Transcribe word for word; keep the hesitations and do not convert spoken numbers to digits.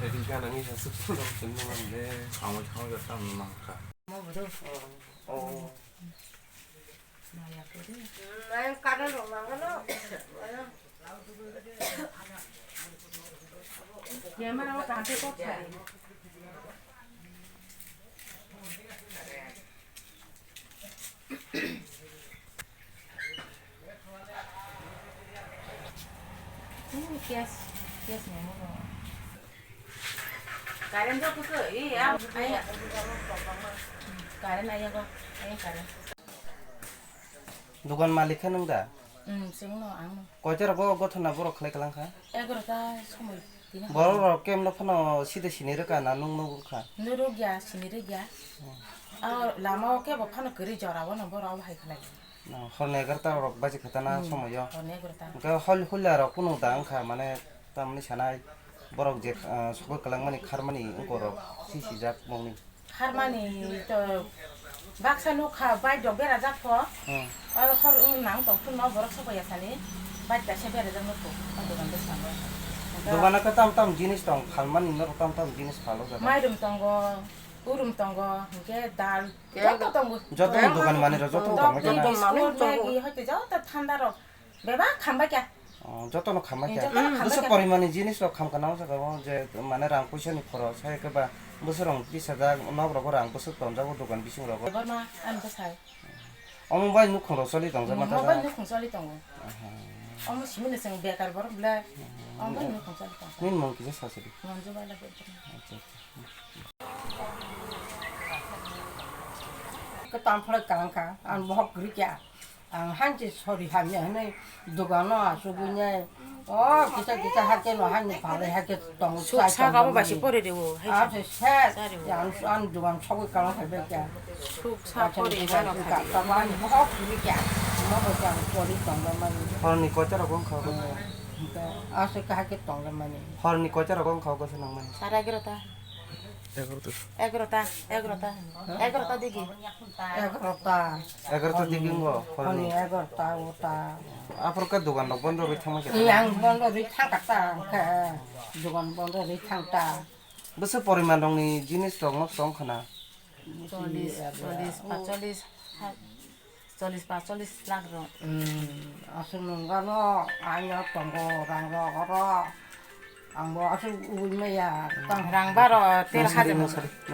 Ready ka nang i hasuk phone rok chwng nang le. Ang thang ja tang nang kha. Oh. Yes, yes, mama. Current jok kusu, iya, aya. Current aya go, aya current. Dukan malik khe nwng da? Hmm, sengno ang. Koita rogo gothona borok khlai kalang kha? Egarota somoi tini. Borok rok kemno phano side sini rwkha na nwng nuk rwkha? Nuk rwkya, sini rwkya. Hmm. Ah, lama o kebo phano kwrwi jora o no borok abo hai khlai. No, horni egarota rok baji kha ta na hmm, somoyo. Horni egarota. Hwnkhe hol-, hulia rok kunu da wngkha, mane tamni sanai borok je, ah, sokoi kwlangmani kharmani wngkorok si sijak mokni. Kharmani to baksa nukha, bike rok berajak pho. Hmm. Oro hor wng nang tong phunno borok sokoya sani. Bike kaisa berajak nukho, o dogan bwskango. Dogano khe tam tam jinis tong phalmani, norok tam tam jinis phalo jaga. Mairum tongo, urum tongo, hinkhe dal, joto tongo. Joto dogan manwi rok joto tongo. Tei biskut, Maggi, hoite joto thanda rok. Bebak khambai kha. Oh, jotono khambai kha. Jotono khambai kha. Bwswk porimani jinis rok khamkha na o jaga o je mane rang puisa ni khorok sai khe ba bwswk rok tis hajar nok rogo rang bwswk tonjago dogan bising rogo. Borma ani bwsai. Omo bai nukhung rok choli tongjak ma. Omo bai nukhung choli tongo. Aha. Omo simini chwng bekar borok ble. Omo bai nukhung choli tongo. Nini mung kisa sasidi. Monjo bai la bekar. Acha, acha. Kwtam phwrwk kalang kha, ang bohok kwrwi kha. Ang hanchi sori hamya hwnwi dogano achugwi nai. O kisa kisa hakhe no hani phalwi hakhe tongo. Suk chai sak abo tongo bai se mani. Pore rewo, hai. Ase se. Chari wo. Ang, ang dogan sogwi kalang khai bai kha. Suk sak pore eba rok khai. Tamo ani bohok kwrwi kha. Mo bo kha ang pori tongma mani. Horni koita rok wng kha? Ase kha hakhe tongma mani. Horni koita rok wng kha o gosa nang mani? Sara egarota. Egarota. Egarota, egarota. Egarota digi. Egarota. Egarota digi wngkha, horni. Horni egarota, ota. Aphuru khe dogan rok bondo rwi thangma khe. Yang bondo rwi thangkha ta, hwnkhe dogan bondo rwi thangkha ta. Bwswk poriman rokni jinis rok no tong khna? Chollish, chollish, pacholis, ha-, chollish, pacholis lakh rok. Hmm, aswk nungano, aino tongo, rang rok oro. Ang bo aswk ugui maya, tang. Rang baro, ter hajar.